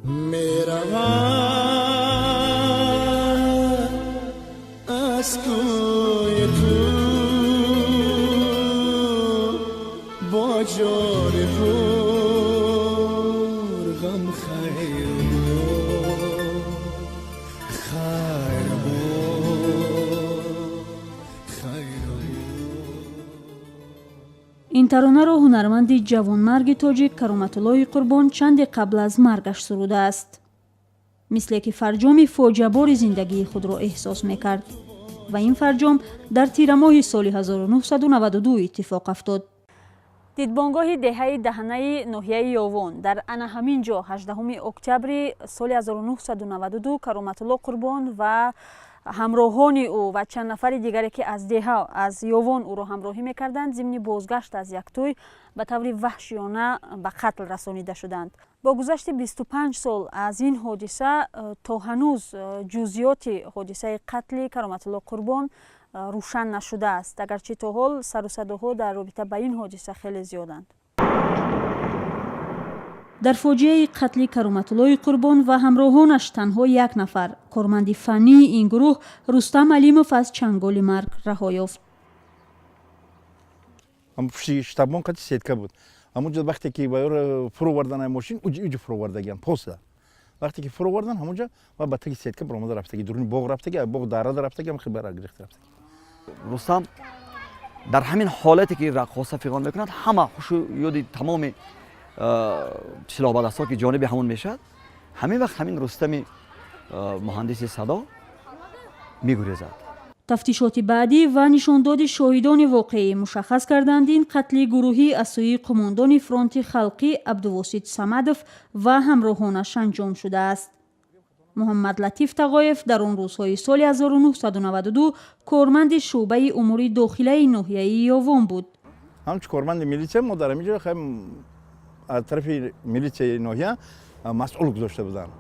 Меравад аз кӯи ту бо ҷони пурғам, хайр буд, хайр буд, хайр буд. Ин таронаро ҳунарманди ҷавонмарги тоҷик Кароматуллоҳи Қурбон чанде қабл аз маргаш сурудааст, мисле ки фарҷоми фоҷиабори зиндагии худро эҳсос мекард. Ва ин фарҷом дар тирамоҳи соли 1992 иттифоқ афтод. Дидбонгоҳи деҳаи Даҳанаи ноҳияи Ёвон. Дар ана ҳамин ҷо 18 октябри соли 1992 Кароматулло Қурбон ва ҳамроҳони ӯ ва чанд нафари дигаре, ки аз деҳа, аз Ёвон ӯро ҳамроҳӣ мекарданд, зимни бозгашт аз як тӯй ба таври ваҳшиёна ба қатл расонида шуданд. Бо гузашти 25 сол аз ин ҳодиса то ҳанӯз ҷузъиёти ҳодисаи қатли Кароматулло Қурбон рӯшан нашудааст, агарчи то ҳол сару садоҳо дар робита ба ин ҳодиса хеле зиёданд. Дар фоҷиаи қатли Кароматуллои Қурбон ва ҳамроҳонаш танҳо як нафар, корманди фаннии ин гурӯҳ Рустам Алимов, аз чанголи марг раҳо ёфт. Пушти штабмон қати сетка буд. Ҳамунҷо вақте ки ба ёро фуровардан ай мошин, уҷи фуровардагиан поста. Вақте ки фуровардан, ҳамунҷо ва ба таги сетка баромада рафтаги, дуруни боғ рафтаги, боғ дарада рафтаги, ҳам хибара гирифта рафтаги. Рустам дар ҳамин ҳолате ки раққоса фиғон мекунад, ҳама ҳушу ёди тамоми силоҳбадастҳо ки ҷониби ҳамон мешавад, ҳамин вақт ҳамин Рустами муҳандиси садо мегурезад. Тафтишоти баъдӣ ва нишондоди шоҳидони воқеӣ мушаххас карданд, ин қатли гурӯҳӣ аз сӯи қумондони фронти халқӣ Абдувосит Самадов ва ҳамроҳонаш анҷом шудааст. Муҳаммадлатиф Тағоев дар он рӯзҳои соли 1992 корманди шӯъбаи умури дохилаи ноҳияи Ёвон буд. Ҳамчун корманди милитсия мо дар ҳамин ҷо аз тарафи милитсияи ноҳия масъул гузошта буданд.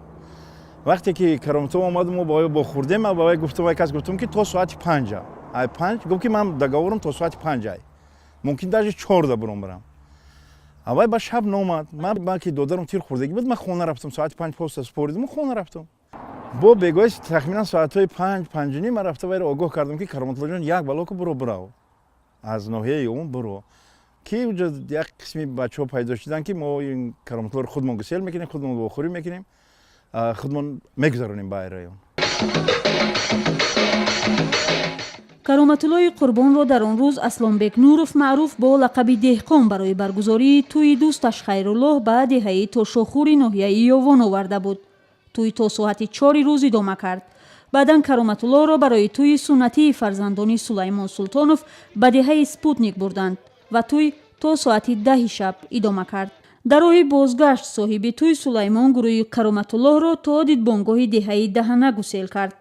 Вақте ки Кароматулло омад, мо ба вохӯрдем, ба вай гуфтам, вай кас гуфтам, ки то соати 5-а. Ай 5 гуфт, ки ман договорам то соати 5-ай, мумкин даже 4-да буром барам. Аввай ба шаб наомад. Ман ки додарам тир хӯрдагӣ буд, ман хона рафтам, соати 5 поста споридиму хона рафтам. Бо бегоҳи тахминан соатҳои 5, 5:30 ман рафта вайро огоҳ кардам, ки Кароматуллоҷон, як балоку буро, бирав аз ноҳияи Ёвон, буро, ки уҷо як қисми бачаҳо пайдо шуданд, ки мо ин Кароматуллоро худмон гусел мекунем, худмон вохӯрӣ мекунем, худмон мегузаронем ба район. Кароматуллои Қурбонро дар он рӯз Аслонбек Нуров, маъруф бо лақаби Деҳқон, барои баргузории тӯи дӯсташ Хайруллоҳ ба деҳаи Тошохӯри ноҳияи Ёвон оварда буд. Тӯй то соати 4-и рӯз идома кард. Баъдан Кароматуллоҳро барои тӯи суннатии фарзандони Сулаймон Султонов ба деҳаи Спутник бурданд ва тӯй то соати 10-и шаб идома кард. Дар роҳи бозгашт соҳиби тӯй Сулаймон гурӯҳи Кароматуллоҳро то дидбонгоҳи деҳаи Даҳана гусел кард.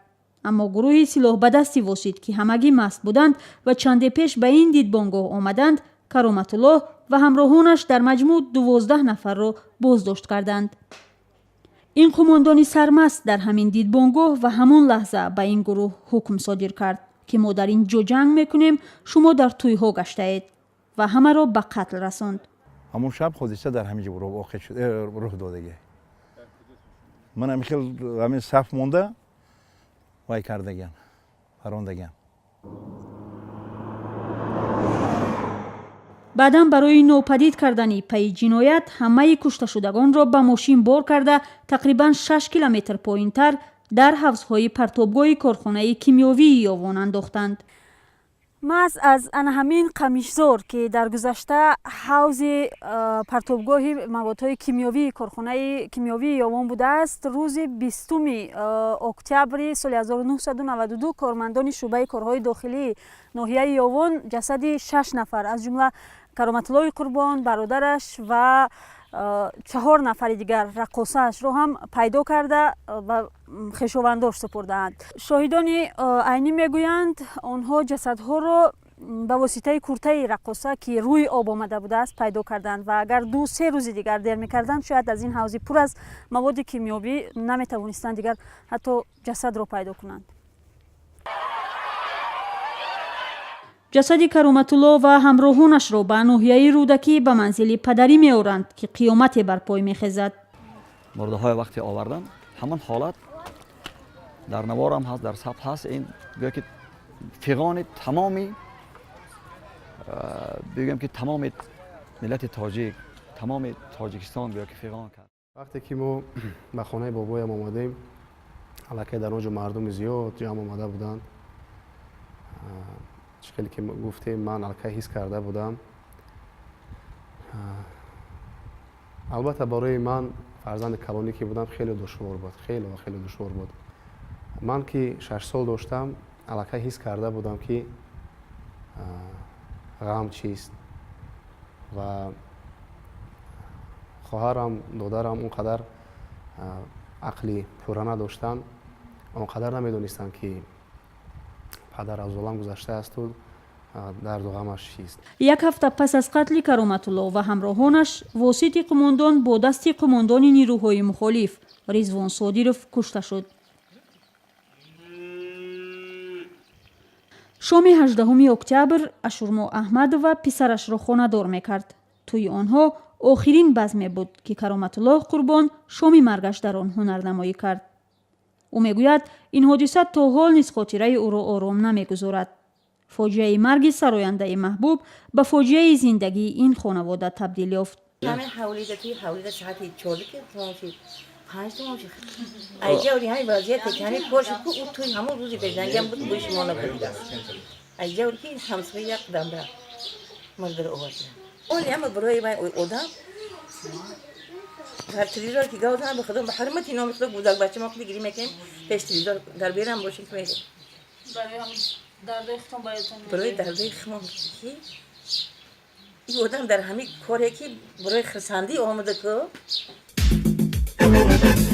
Аммо гурӯҳи силоҳбадасти Восит, ки ҳамагӣ маст буданд ва чанде пеш ба ин дидбонгоҳ омаданд, Кароматуллоҳ ва ҳамроҳонаш, дар маҷмӯъ 12 нафарро боздошт карданд. Ин қумондони сармаст дар ҳамин дидбонгоҳ ва ҳамон лаҳза ба ин гурӯҳ ҳукм содир кард, ки мо дар ин ҷо ҷанг мекунем, шумо дар тӯйҳо гаштаед, ва ҳамаро ба қатл расонд. Ҳамон шаб ҳодиса дар ҳамин ҷо воқеъ шуд, рух додагӣ. Ман ҳамин хел ҳамин саф монда вай кардагиам, парондагиам. Баъдан барои нопадид кардани пайи ҷиноят ҳамаи кушташудагонро ба мошин бор карда, тақрибан 6 километр поинтар дар ҳавзҳои партобгоҳи корхонаи кимиёвии Ёвон андохтанд. Маҳз аз ана ҳамин қамишзор, ки дар гузашта ҳавзи партобгоҳи маводҳои кимиёвии корхонаи кимиёвии Ёвон будааст, рӯзи 20-уми октябри соли 1992 кормандони шӯъбаи корҳои дохилии ноҳияи Ёвон ҷасади шаш нафар, аз ҷумла Кароматуллои Қурбон, бародараш ва чаҳор нафари дигар, раққосаашро ҳам пайдо карда, ба хешовандош супурдаанд. Шоҳидони айнӣ мегӯянд, онҳо ҷасадҳоро ба воситаи куртаи раққоса, ки рӯи об омада будааст, пайдо карданд ва агар 2-се рӯзи дигар дер мекарданд, шояд аз ин ҳавзи пур аз маводи кимиёвӣ наметавонистанд дигар ҳатто ҷасадро пайдо кунанд. Ҷасади Кароматулло ва ҳамроҳонашро ба ноҳияи Рӯдакӣ, ба манзили падарӣ меоранд, ки қиёмате барпой мехезад. Мурдаҳоя вақте овардан, ҳамон ҳолат дар наворам ҳаст, дар сабт ҳаст. Ин гӯё ки фиғони тамоми, бигӯем ки тамоми миллати тоҷик, тамоми Тоҷикистон гӯё ки фиғон кард. Вақте ки мо ба хонаи бобоям омадем, аллакай дар он ҷо мардуми зиёд ҷамъ омада буданд. Чӣ хеле ки гуфтем, ман аллакай ҳис карда будам. Албатта, барои ман, фарзанди калонӣ ки будам, хеле душвор буд, хеле ва хеле душвор буд. Ман ки 6 сол доштам, аллакай ҳис карда будам, ки ғам чист, ва хоҳарам, додарам он қадар ақли пурра надоштанд, он қадар намедонистанд, ки падар аз олам гузаштаасту дарду ғамаш чист. Як ҳафта пас аз қатли Кароматулло ва ҳамроҳонаш, Восити қумондон бо дасти қумондони нирӯҳои мухолиф Ризвон Содиров кушта шуд. Шоми 18 октябр Ашурмо Аҳмадова писарашро хонадор мекард. Тӯи онҳо охирин базме буд, ки Кароматуллоҳ Қурбон шоми маргаш дар он ҳунарнамоӣ кард. Ӯ мегӯяд, ин ҳодиса то ҳол низ хотираи ӯро ором намегузорад. Фоҷиаи марги сарояндаи маҳбуб ба фоҷиаи зиндагии ин хонавода табдил ёфт. Ҳамин ҳавлида, туи ҳавлида соати 4 ки тамом шид, 5 тамом шид. Айҷаври ҳамин вазъияте ки ҳамин кор шуд, ку ӯ туи ҳамон рӯзи бежангиам буд, бӯи шумо набудида. Айҷаври ки ҳамсоя як қадамда мурдаро овардиям. Оли ҳама барои вай одам дар телевизор ки гав занам, ба худо, ба ҳурмати номи худо, гудак бача мо худи гирӣ мекунем пеш телевизор, дар берам бошем ки мерем. Барои дардои худмон, ки ин одам дар ҳамин коре ки барои хурсандӣ омада ку.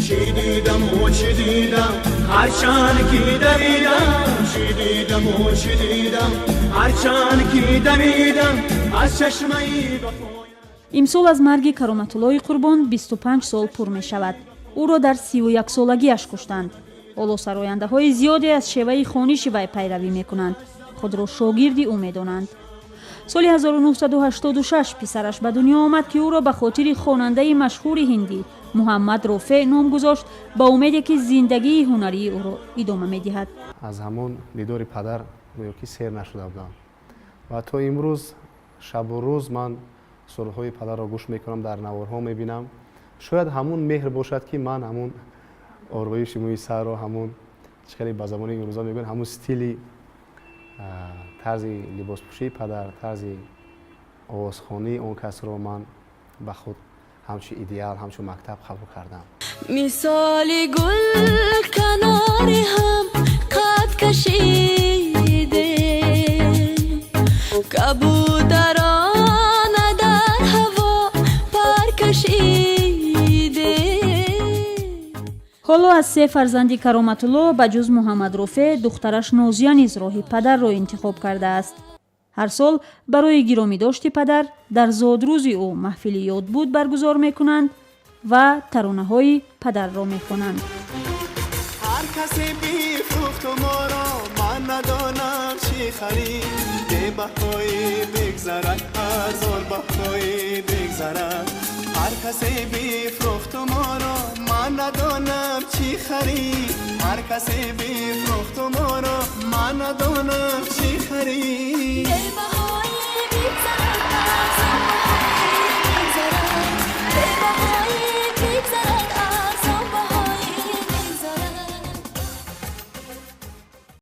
Чӣ дидаму чӣ дидам, ҳарчанд ки давидам, чӣ дидаму чӣ дидам, ҳарчанд ки давидам аз чашмаи вафоям. Имсол аз марги Кароматуллои Қурбон 25 сол пур мешавад. Ӯро дар 31-солагиаш куштанд. Ҳоло сарояндаҳои зиёде аз шеваи хониши вай пайравӣ мекунанд, худро шогирди ӯ медонанд. Соли 1986 писараш ба дунё омад, ки ӯро ба хотири хонандаи машҳури ҳиндӣ Муҳаммад Рофеъ ном гузошт, ба умеде ки зиндагии ҳунарии ӯро идома медиҳад. Аз ҳамон дидори падар гӯё ки сер нашуда будам ва то имрӯз шабу рӯз ман сурудҳои падарро гӯш мекунам, дар наворҳо мебинам. Шояд ҳамун меҳр бошад, ки ман ҳамун ороиши мӯи сарро, ҳамун чӣ хеле ба забони имрӯза мегӯянд, ҳамун стили, тарзи либоспӯшии падар, тарзи овозхонии он касро ман ба худ ҳамчун идеал, ҳамчун мактаб қабул кардам. Мисоли гул канори ҳам қад кашиде, кабутарона дар ҳаво пар кашиде. Ҳоло аз се фарзанди Кароматулло ба ҷуз Муҳаммад Рофеъ, духтараш Нозия низ роҳи падарро интихоб кардааст. Ҳар сол барои гиромӣ дошти падар дар зодрӯзи ӯ маҳфили ёдбуд баргузор мекунанд ва таронаҳои падарро мехонанд. Ҳар касе бифрӯхту моро, ман надонам чӣ харид. Бебаҳоӣ бигзарад, ҳазор баҳоӣ бигзарад. Ҳар касе бифрӯхту моро, ман надонам чӣ харид. Ҳар касе бифрӯхту моро, ман надонам чӣ харид. Бебаҳои.